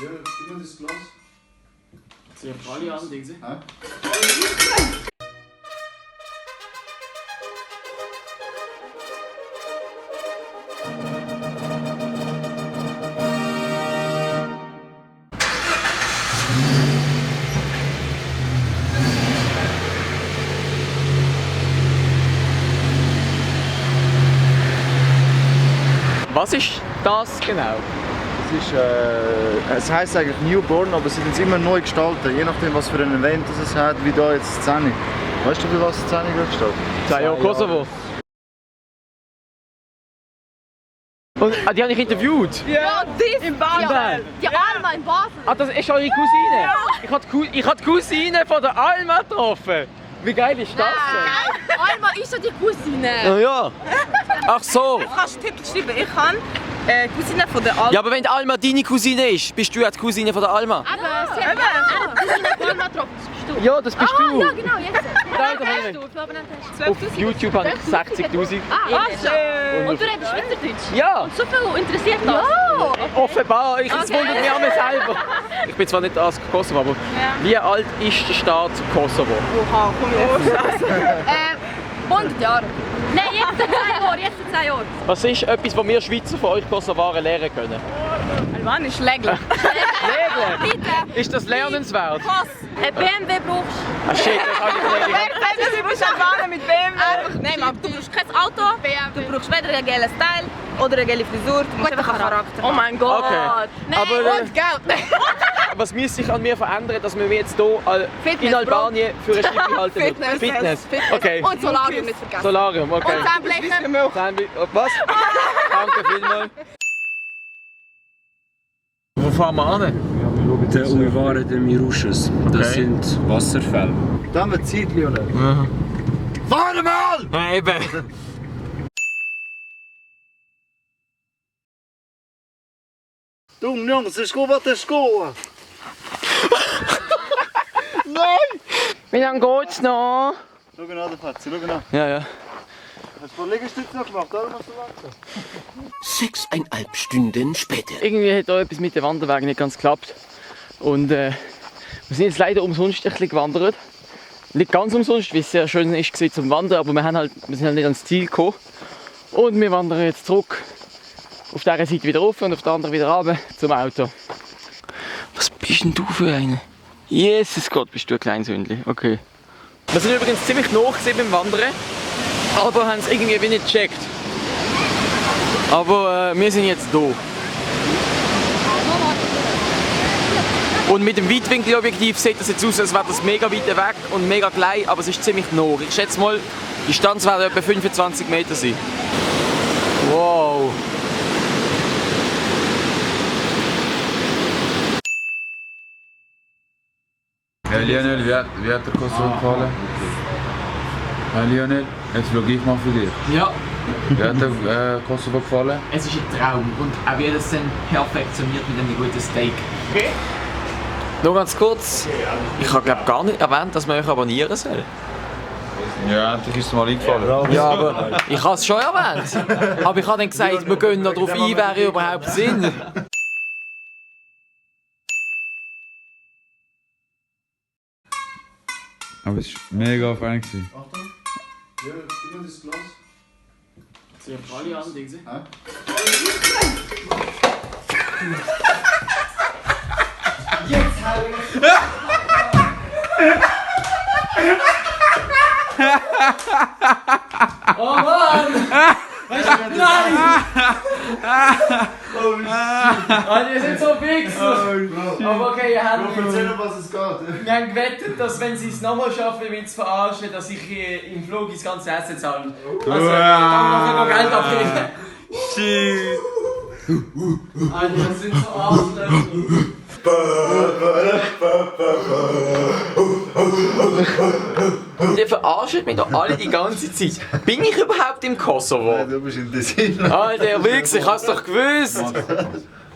Ja, gib mir das Glas. Sie haben alle an, Ding. Was ist das genau? Es heisst eigentlich Newborn, aber sie sind immer neu gestaltet, je nachdem was für ein Event es hat, wie da jetzt die Szene. Weißt du, für was die Szene gerade gestaltet? 2 Jahre Kosovo. Und, die habe ich interviewt? Ja, das in Basel. Die Alma in Basel. Ah, das ist eure Cousine? Ja. Ich habe die Cousine von der Alma getroffen. Wie geil ist das denn? Alma ist ja die Cousine. Oh ja. Ach so. Du kannst den Titel schreiben. Ich kann Cousine von der Alma. Ja, aber wenn die Alma deine Cousine ist, bist du ja die Cousine von der Alma. Aber sie hat die Cousine von Alma getroffen. Das bist du. Ja, das bist du. Ja, genau, jetzt. Nein, Wie das viel habe ich. hast du? Wie viel Auf YouTube habe ich 60'000. Ah, und du redest Schweizerdeutsch? Ja, Und so viel interessiert das? Ja. offenbar. Es wundert mich an mir selber. Ich bin zwar nicht aus Kosovo, aber wie alt ist der Staat Kosovo? Oha, komm jetzt. 100 Jahre. Nein, jetzt 10 Jahre, jetzt 10 Jahre. Was ist etwas, was wir Schweizer von euch Kosovaren lernen können? Albanisch, Lägle. Lernen? Bitte. Ist das lernenswert? Ein BMW brauchst Ah shit, das habe ich nicht. Du bist Albaner mit BMW. Nein, aber du brauchst kein Auto. Du brauchst weder einen geilen Style oder eine geile Frisur. Du musst einfach einen Charakter. Oh mein Gott. Okay. Nein, Aber, und Geld. was müsste sich an mir verändern, dass wir jetzt hier Fitness, in Albanien für eine Stippe halten würden? Fitness. Okay. Und Solarium nicht vergessen. Solarium, okay. Und Zahnblechen. Was? Danke vielmals. Wo fahren wir an? Der Uivare de Mirusches. Das sind Wasserfälle. Da haben wir Zeit, Lionel. Fahren mal! Ja, eben. Du Jungs, es ist gut, was es geht. Wie lange geht's noch? Schau an, der Fatzi, schau an. Ja, ja. Hast du Liegestütze noch gemacht, oder musst du warten? 6,5 Stunden später. Irgendwie hat da etwas mit den Wanderwegen nicht ganz geklappt. Und wir sind jetzt leider umsonst ein bisschen gewandert. Nicht ganz umsonst, weil es sehr schön ist zum Wandern, aber wir sind halt nicht ans Ziel gekommen. Und wir wandern jetzt zurück. Auf dieser Seite wieder rauf und auf der anderen wieder runter zum Auto. Was bist denn du für eine? Jesus Gott, bist du ein Kleinsündli. Okay. Wir sind übrigens ziemlich nah beim Wandern, aber haben es irgendwie nicht gecheckt. Aber wir sind jetzt hier. Und mit dem Weitwinkelobjektiv sieht das jetzt aus, als wäre das mega weit weg und mega klein, aber es ist ziemlich nah. Ich schätze mal, die Distanz wird etwa 25 Meter sein. Wow! Hey Lionel, wie hat der Kosovo gefallen? Hey Lionel, jetzt schaue ich mal für dich. Ja, Wie hat der Kosovo gefallen? es ist ein Traum und auch wie das dann perfektioniert mit einem guten Steak. Okay. Nur ganz kurz, ich habe glaube gar nicht erwähnt, dass man euch abonnieren soll. Ja, endlich ist es mal eingefallen. Ja, aber ich habe es schon erwähnt. Aber ich habe dann gesagt, wir gehen noch darauf ein, wäre überhaupt Sinn. Aber es war mega fein. Achtung. Ja, gib mir das Glas. Sie haben alle an, Ding. Oh Mann! Nein! Alter, ihr seid so fix! Aber okay, ihr habt Erzähl doch, was es geht. wir haben gewettet, dass wenn sie es nochmal schaffen, mich zu verarschen, dass ich im Flug das ganze Essen zahle. Also, dann noch Geld abgeben. Shit! Alter, das sind so Arschlöcher. Und ihr verarscht mich doch alle die ganze Zeit. Bin ich überhaupt im Kosovo? Du bist in Tessin. Alter, Wichs, ich hab's doch gewusst.